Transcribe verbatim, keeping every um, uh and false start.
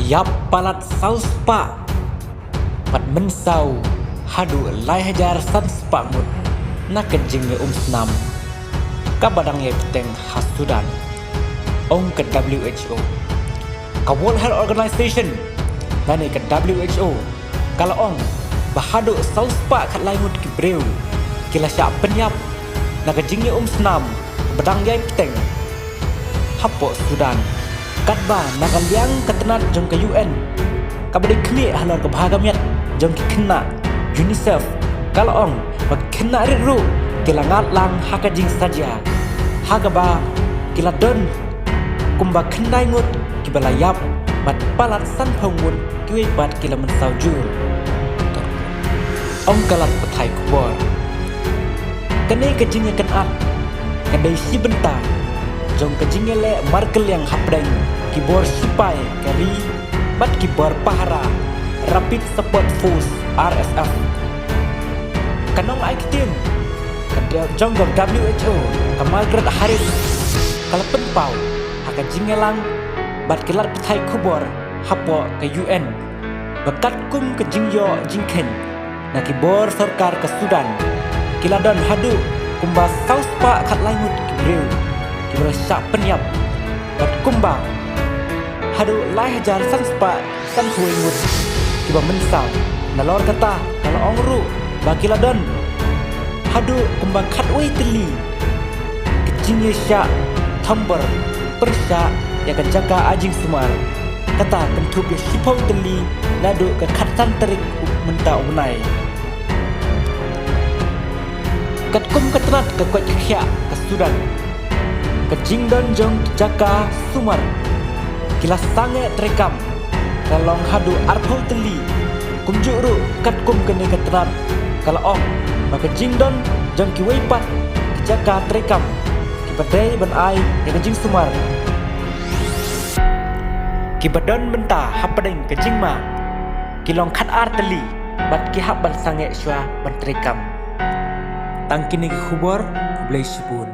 Ïap palat saw spah bad mynsaw haduh lai hajar san spah ngut na ka jingïaumsnam kaba dang ïai bteng ha Sudan, ong ka W H O. Ka World Health Organization lane ka W H O ka la ong ba haduh saw spah khatlai ngut ki briew ki la shah pynïap na ka jingïaumsnam ba dang ïai bteng hapoh Sudan. Katba na ka liang ka tnat jong ka U N kaba dei khmih halor ka bha ka miat jong ki khynnah, UNICEF, ka la ong ba ki khynnah rit ruh ki la ngat lang ha ka jingsa jia, ha kaba ki la don kumba khyndai ngut kiba la ïap bad palat sanphew ngut kiwei pat ki la mynsaw jur, ong ka lad pathai khubor. Kane ka jingïakynad ka dei shi bynta jong ka jingïaleh markylliang hapdeng ki bor shipai ka ri bad ki bor pahara Rapid Support Force, R S F. Ka nongai ktien ka jong ka W H O, ka Margaret Harris, ka la pynpaw ha ka jingïalang bad ki lad pathai khubor hapoh ka U N ba katkum ka jingïoh jingkheiñ na ki bor sorkar ka Sudan, ki la don haduh kumba saw spah khatlai ngut ki briew kiba la shah pynïap bad kumba haduh lai hajar san spah sanphew ngut kiba mynsaw. Nalor kata ka la ong ruh ba ki la don haduh kumba khatwei tylli ki jingïashah thombor pyrshah ïa ka jaka ai jingsumar. Kata kynthup ïa shiphew tylli naduh ka khatsan tarik mynta u bnai. Katkum ka tnat ka koit ka khiah ka Sudan, ka jingdon jong ki jaka sumar ki la sangeh treikam ka long haduh arphew tylli. Kumjuh ruh katkum kane ka tnat ka la ong ba ka jingdon jong kiwei pat ki jaka treikam kiba dei ban ai ïa ka jingsumar kiba don mynta hapdeng ka jingma ki long khatar tylli bad ki hap ban sangeh shuwa ban treikam. Tang kine ki khubor, khublei shibun.